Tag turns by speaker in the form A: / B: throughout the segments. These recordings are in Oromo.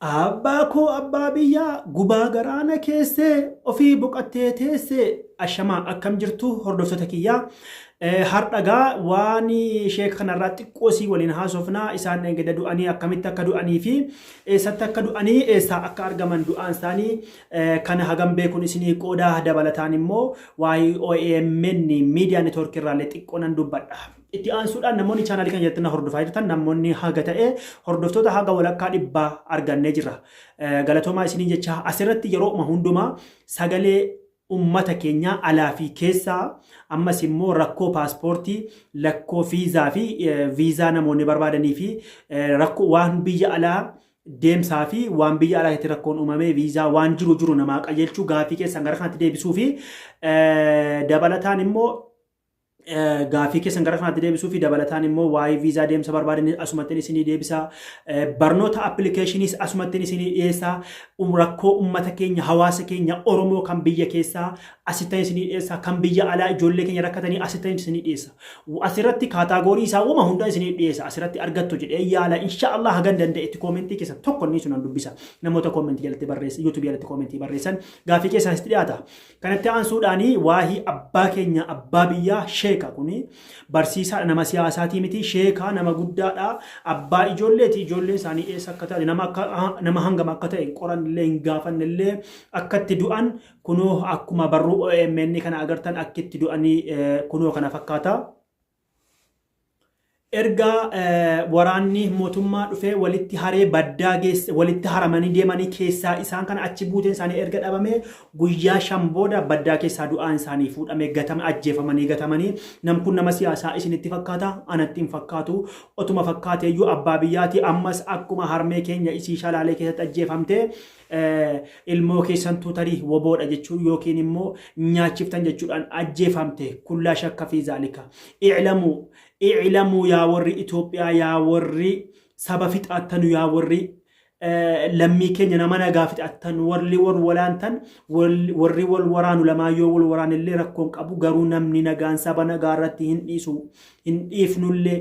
A: Abbaa koo abbaa biyyaa gubaa garaa na keessee ofii boqattee teessee. Ashamaa, akkam jirtu hordoftoota kiyyaa? Har'agaa waan sheeka kanarraa xiqqoo sii waliin haasofnaa. Isaan gada du'anii, akkamitti akka du'anii fi eessatti akka du'anii, eessaa akka argaman du'aan isaanii kana hagam beekuun isinii qooda. Dabalataan immoo waa'ee OMN miidiyaa network irraallee xiqqoo nan dubbadha. Itti aansuudhaan namoonni chaanaalii kana jalatti na hordofaa jirtan, namoonni haga ta'e hordoftoota haga walakkaa dhibbaa argannee jirra. Galatoomaa isiniin jecha. Asirratti yeroo hundumaa sagalee ummata keenyaa alaa fi keessaa, ammas immoo rakkoo paaspoortii, lakkoo viizaa fi viizaa namoonni barbaadanii fi rakkoo waan biyya alaa deemsaa fi waan biyya alaa keessatti rakkoon uumamee viizaa waan jiru jiru namaa qajeelchuu, gaafii keessan gara kanatti deebisuu fi dabalataan immoo gaafii keessan gara kanaatti deebisuu fi dabalataan immoo waa'ee viizaa deemsa barbaadan asumattiin isinii deebisa. Barnoota appilikeeshiniis asumattiin isinii dhiyeessa. Rakkoo uummata keenya, hawaasa keenya Oromoo kan biyya keessaa asittan isinii dhiyeessa. Kan biyya alaa ijoollee keenya rakkatanii asittan isinii dhiyeessa. Asirratti category isaa uuma hunda isinii dhiyeessa. Asirratti argattu jedhee yaala. Insha Allah hagan danda'etti koomentii keessa tokko inni sunan dubbisa. Namoota koomentii jalatti barreessan, yuutuubii jalatti koomentii barreessan gaafii keessan asitti dhiyaata. Kanatti aansuudhaani waahii abbaa keenya abbaa biyyaa, sheeka kuni barsiisaadha, nama siyaasaatii miti, sheekaa nama guddaadha, abbaa ijoolleeti. Ijoolleen isaanii eessa akka ta'e, nama akka nama hangam akka ta'e hin qorannillee, hin gaafannillee. Akka itti du'an kunoo akkuma barruu OMN kana agartan, akka itti du'anii kunoo kana fakkaata. Erga waraanni mootummaa dhufee walitti haree baddaa geesse, walitti haramanii deemanii keessaa isaan kana achi buuteen isaanii erga dhabame guyyaa 5 booda baddaa keessaa du'aan isaanii fuudhamee gatame, ajjeefamanii gatamanii. Nam kun nama siyaasaa isinitti fakkaata? Anatti hin fakkaatu. Otuma fakkaateeyyuu abbaa biyyaati. Ammas akkuma harmee keenya isii Shalaalee keessatti ajjeefamte, ilmoo keessantuu tarii woboodha jechuun yookiin immoo nyaachiftan jechuudhaan ajjeefamte. Kullaa shakka fi zaalika. I'lamuu, i'lamuu, yaa warri Itoophiyaa, yaa warri saba fixaattanu, yaa warri lammii keenya nama nagaa fixattan, warri wal walaantan, warri wal waraanu lamaan yoo wal waraanillee rakkoon qabu, garuu namni nagaan saba nagaa irratti hin dhiisu, hin dhiifnullee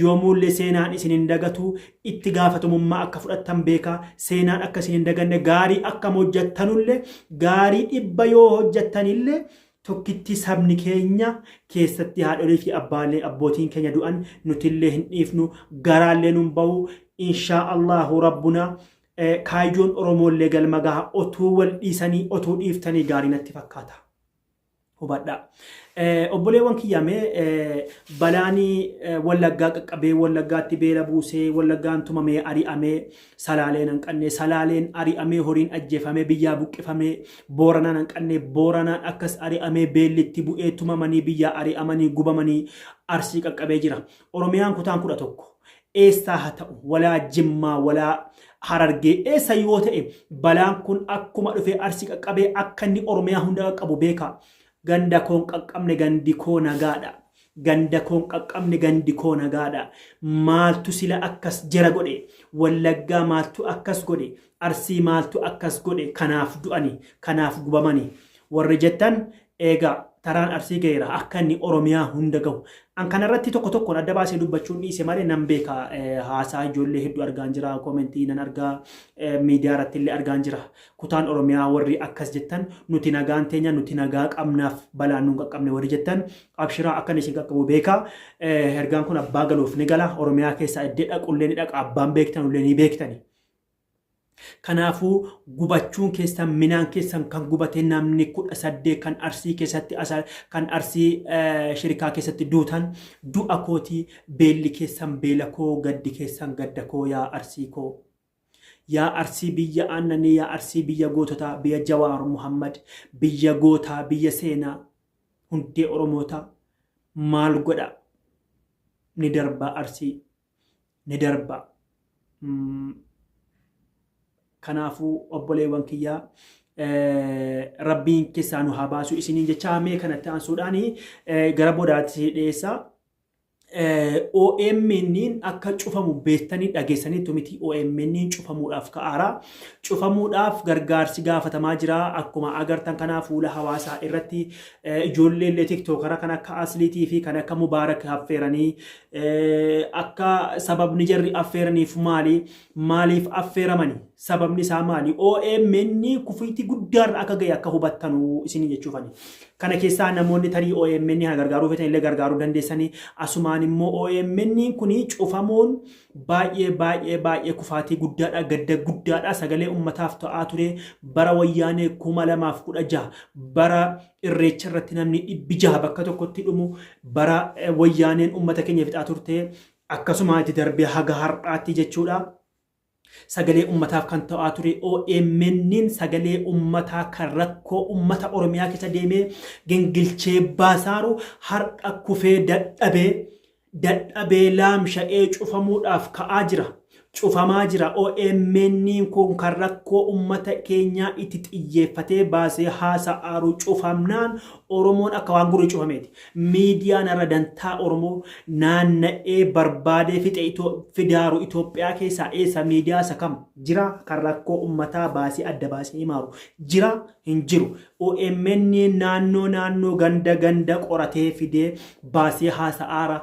A: yoomuullee. Seenaan isin hin dagatu. Itti gaafatamummaa akka fudhattan beekaa. Seenaan akka isin hin daganne, gaarii akkam hojjettanullee, gaarii 100 yoo hojjettanillee, tokkitti sabni keenya keessatti haadholii fi abbaalee abbootiin keenya du'an nutillee hin dhiifnu, garaallee nun bahu. Inshaa Allahu rabbuna kaayyoon Oromoollee galma gaha. Otuu wal dhiisanii, otuu dhiiftanii gaarii natti fakkaata. Hubadhaa. Obboleewwan kiyyaa, mee balaanii Wallaggaa qaqqabee, Wallaggaatti beela buusee, Wallaggaan tumamee ari'amee, Salaaleen hanqannee, Salaaleen ari'amee, horiin ajjeefamee, biyyaa buqqifamee, Booranaan hanqannee, Booranaan akkas ari'amee, beellitti bu'ee, tumamanii, biyyaa ari'amanii, gubamanii Arsii qaqqabee jira. Oromiyaan kutaan 11 eessaa haa ta'u, walaa Jimmaa walaa Harargee eessa yoo ta'e, balaan kun akkuma dhufee Arsii qaqqabee akka inni Oromiyaa hunda qaqqabu beekaa. Ganda koon qaqqabne, gandi koo nagaadha. Ganda koon qaqqabne, gandi koo nagaadha. Maaltu sila akkas jara godhe? Wallaggaa maaltu akkas godhe? Arsii maaltu akkas godhe? Kanaaf du'ani, kanaaf gubamani warri jettan, eegaa taraan Arsii ga'eera, akka inni Oromiyaa hunda gahu. An kanarratti tokko tokkoon adda baasee dubbachuun dhiise malee nan beeka. Haasaa ijoollee hedduu argaan jira, koomentii nan argaa, miidiyaa irratti illee argaan jira. Kutaan Oromiyaa warri akkas jettan, nuti nagaan teenya, nuti nagaa qabnaaf balaan nuun qaqqabne warri jettan, abshiraa, akka inni isin qaqqabu beekaa. Ergaan kun abbaa galuuf ni gala. Oromiyaa keessaa iddee dhaqullee ni dhaqa, abbaan beektanullee ni beektani. Kanaafuu gubachuun keessan, minaan keessan kan gubate, namni 18 kan Arsii keessatti, kan Arsii Shirikaa keessatti duutan, du'a kootii, beelli keessan beela koo, gaddi keessan gadda koo. Yaa Arsii koo. Yaa Arsii biyya aannanii, yaa Arsii biyya goototaa, biyya Jawaar Muhammad, biyya gootaa, biyya seenaa, hundee Oromootaa, maal godha, ni darba Arsii, ni darba. Kanaafuu obboleewwan kiyyaa, Rabbiin keessaa nu haa baasu isiniin jecha. Mee kanatti aansuudhaan gara boodaatti dhiyeessaa. OMN akka cufamu beektanii dhageessaniitu miti? OMN cufamuudhaaf ka'aara. Cufamuudhaaf gargaarsi gaafatamaa jira. Akkuma agartan kanaa fuula hawaasaa irratti ijoollee illee tiktookara kan akka Asliitii fi kan akka Mubaarak affeeranii. Akka sababni jarri affeeraniif maali? Maaliif affeeramani? Sababni isaa maali? OMN kufiitii guddaarra akka gahe akka hubattanuu isinii jechuufani. Kana keessaa namoonni tarii OMN kana gargaaruu feetan illee gargaaruu dandeessanii. Asumaan immoo OMN kuni cufamuun baay'ee baay'ee baay'ee kufaatii guddaadha, gadda guddaadha. Sagalee ummataaf ta'aa ture bara wayyaanee 2016 bara irreecha irratti namni 600 bakka tokkotti dhumu, bara wayyaaneen ummata keenya fixaa turte, akkasuma itti darbee haga har'aatti jechuudha. Sagalee ummataaf kan ta'aa ture OMN'n sagalee ummataa kan rakkoo ummata Oromiyaa keessa deemee gingilchee baasaaru har'a kufee dadhabee dadhabee laamsha'ee cufamuudhaaf ka'aa jira. Cufamaa jira. OMN kun kan rakkoo ummata keenyaa itti xiyyeeffatee baasee haasa'aaru cufamnaan Oromoon akka waan gurri cufameeti. Miidiyaan har'a dantaa Oromoo naanna'ee barbaadee fixe fidaaru Itoophiyaa keessaa eessa, miidiyaa isa kam jira kan rakkoo ummataa baasee adda baasee himaaru jira? Hin jiru. OMN naannoo naannoo, ganda ganda qoratee fidee baasee haasa'aara.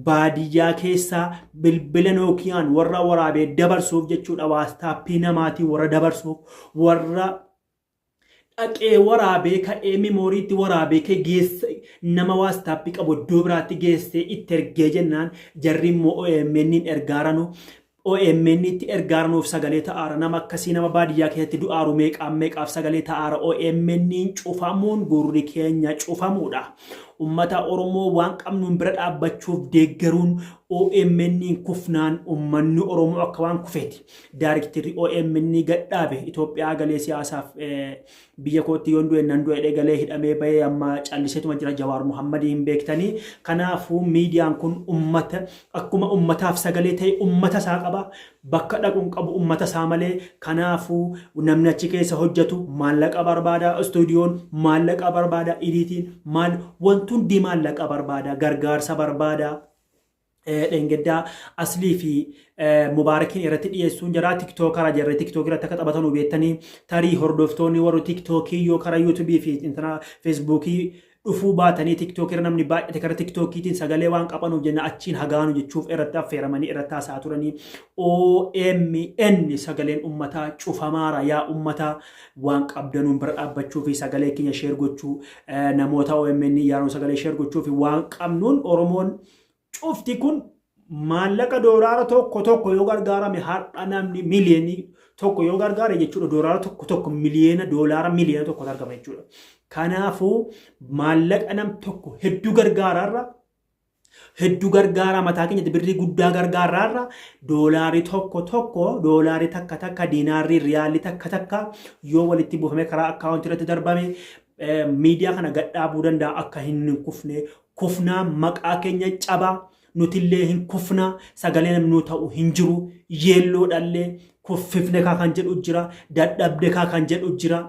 A: Baadiyyaa keessaa bilbila Nookiyaan warra waraabee dabarsuuf jechuudha, waastaappii namaatiin warra dabarsuuf, warra dhaqee waraabee ka'ee mimooriitti waraabee ka'ee geessa, nama waastaappii qabu iddoo biraatti geessee itti ergee jennaan jarri immoo OMN ergaaranu OMN itti ergaaranuuf sagalee ta'aara. Nama akkasii, nama baadiyyaa keessatti du'aaru meeqaan meeqaaf sagalee ta'aara. OMN cufamuun gurri keenya cufamuudha. Ummata Oromoo waan qabnuun bira dhaabbachuuf deeggaruun, OMN kufnaan ummanni Oromoo akka waan kufeeti. Daariktirri OMN gadhaabe Itoophiyaa galee siyaasaaf biyya kootti yoon du'e nan du'e jedhee galee hidhamee bahee amma calliseetuma jira. Jawaar Muhammadii hin beektanii. Kanaafuu miidiyaan kun ummata akkuma ummataaf sagalee ta'e ummata isaa qaba. Bakka dhaquun qabu ummata isaa malee. Kanaafuu namni achi keessa hojjetu maallaqa barbaada. Istuudiyoon maallaqa barbaada. Idiitiin maal wanti hundi maallaqa barbaada. Gargaarsa barbaada. Dhengeddaa Aslii fi Mubaarakiin irratti dhiyeessuun jira. Tiktookara jarri tiktookii irratti akka taphatanu beektanii, tarii hordoftoonni warri tiktookii yoo karaa yuutuubii fi intana feesbuukii dhufuu baatanii tiktookii irra namni baay'ate karaa tiktookiitiin sagalee waan qabanuuf jenna achiin hagaanu jechuuf irratti affeeramanii irratti haasa'aa turanii. OMN sagaleen ummataa cufamaara. Yaa ummataa, waan qabdanuun bira dhaabbachuu fi sagalee keenya share gochuu, namoota OMN yeroo sagalee share gochuu fi waan qabnuun Oromoon cufti kun maallaqa doolaara tokko tokko yoo gargaarame, har'a namni 1 miliyoonii yoo gargaare jechuudha, doolaara tokko tokko miliyoona, doolaara 1 miliyoona argama jechuudha. Kanaafuu maallaqa nam tokko hedduu gargaararra, hedduu gargaara mataa keenyatti birrii guddaa gargaarraarra, doolaarri tokko tokko, doolaarri takka takka, diinaarri, riyaalli takka takka yoo walitti buufame karaa akkaawuntii irratti darbame miidiyaa kana gadhaabuu danda'a akka hin kufne. Kufnaa maqaa keenya cabaa, nutillee hin kufnaa, sagalee namni nuu ta'u hin jiru. Yeelloodhallee kuffifne kaa kan jedhu jira, dadhabde kaa kan jedhu jira.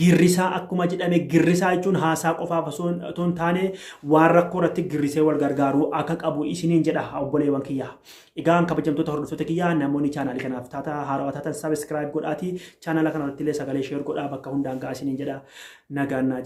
A: Girrisaa akkuma jedhame, girrisaa jechuun haasaa qofaaf osoo hin taane waan rakkoo irratti girrisee wal gargaaruu akka qabu isiniin jedha, obboleewwan kiyya. Egaan kabajamtoota hordoftoota kiyyaa, namoonni chaanaalii kanaaf taata haarawaa taatan subscribe godhaatii chaanaala kanarratti illee sagalee share godhaa bakka hundaan ga'a isiniin jedha. Nagaan naa.